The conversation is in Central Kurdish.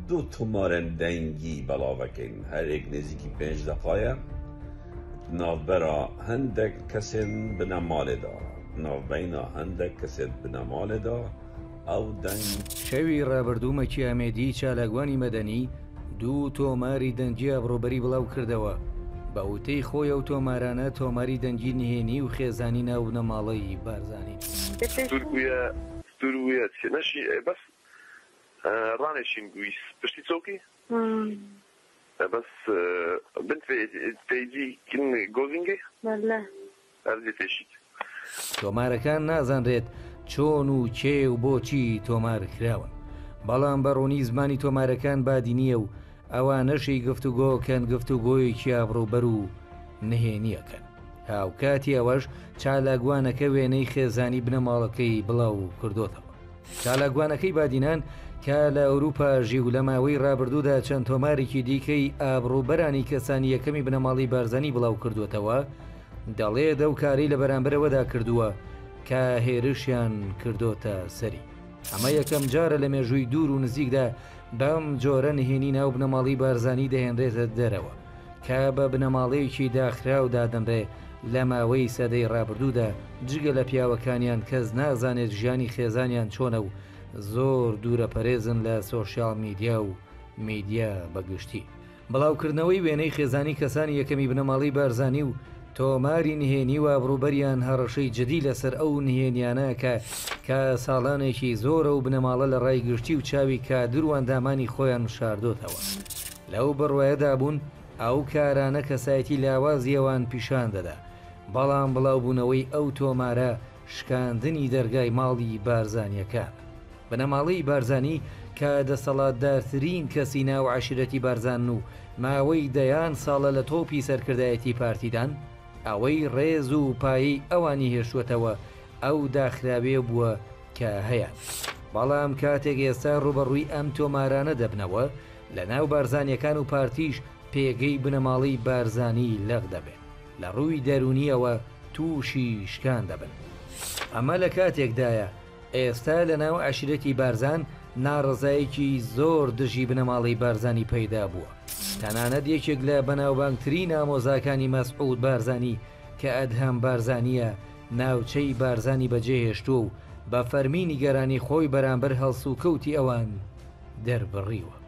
دوو تۆمارێن دەنگی بەڵاوەکەین هەرێک نزیکی پێنج دقایە ناوبەرا هەندێک کەسێن بنەماڵێدا ناوبەینا هەندێک کەسێن بنەماڵێدا ئەو دەنگ. شەوی ڕابردوو مەکی ئامێدی چالاکوانی مەدەنی دوو تۆماری دەنگی ئابڕووبەری بڵاوکردەوە، بە وتەی خۆی ئەو تۆمارانە تۆماری دەنگی نهێنی و خێزانی ناو بنەماڵەی بارزانین. ستور بویە ستور بویە چ نەشی بەس ڕانێشین گویس پشتی چۆکی بەس بنت تەیجی کن گۆزینگەی ئەرزی تێشیت. تۆمارەکان نازانرێت چۆن و کێ و بۆچی تۆمار کراون، بەڵام بە ڕوونی زمانی تۆمارەکان بادینییە و ئەوانەشی گفتوگۆکەن گفتوگۆیەکی ئابڕووبەر و نهێنییەکەن. هاوکاتی ئەوەش چالاکوانەکە وێنەی خێزانی بنەماڵەکەی بڵاوکردۆتەوە. چالاکوانەکەی بادینان کە لە ئەوروپا ژی و لە ماوەی ڕابردوودا چەند تۆمارێکی دیکەی ئابڕووبەرانی کەسانی یەکەمی بنەماڵەی بارزانی بڵاوکردووەتەوە، دەڵێت ئەو کارەی لە بەرامبەرەوەدا کردووە کە هێرشیان کردۆتە سەری. ئەمە یەکەم جارە لە مێژووی دوور و نزیکدا بەم جۆرە نهێنی ناو بنەماڵەی بارزانی دەهێنرێتە دەرەوە کە بە بنەماڵەیەکی داخراو دادەنرێ لە ماوەی سەدەی ڕابردوودا جگە لە پیاوەکانیان کەس نازانێت ژیانی خێزانیان چۆنە و زۆر دوورەپەرێزن لە سۆشیال میدیا و میدیا بە گشتی. بڵاوکردنەوەی وێنەی خێزانی کەسانی یەکەمی بنەماڵەی بارزانی و تۆماری نهێنی و ئابڕووبەریان هەڕەشەی جدی لەسەر ئەو نهێنیانە کە کە ساڵانێکی زۆرە و بنەماڵە لە ڕای گشتی و چاوی کادر و ئەندامانی خۆیان شاردۆتەوە لەو بڕوایەدا بوون ئەو کارانە کەسایەتی لاوازی ئەوان پیشان دەدا بەڵام بڵاوبوونەوەی ئەو تۆمارە شکاندنی دەرگای ماڵی بارزانیەکان. بنەماڵەی بارزانی کە دەسەڵاتدارترین کەسی ناو عەشیرەتی بارزانن و ماوەی دەیان ساڵە لە تۆپی سەرکردایەتی پارتیدان، ئەوەی ڕێز و پایەی ئەوانی هێشتووەتەوە ئەو داخراویە بووە کە هەیان. بەڵام کاتێک ئێستا ڕووبەڕووی ئەم تۆمارانە دەبنەوە، لە ناو بارزانیەکان و پارتیش پێگەی بنەماڵەی بارزانی لەق دەبێت. لە ڕووی دەروونیەوە تووشی شکان دەبن. ئەمە لە کاتێکدایە ئێستا لە ناو عەشیرەتی بارزان ناڕەزایەکی زۆر دژی بنەماڵەی بارزانی پەیدا بووە. تەنانەت یەکێک لە بەناوبانگترین ئامۆزاکانی مەسعود بارزانی کە ئەدهەم بارزانییە ناوچەی بارزانی بەجێهێشتووە و بە فەرمی نیگەرانی خۆی بەرامبەر هەڵسوکەوتی ئەوان دەربڕیوە.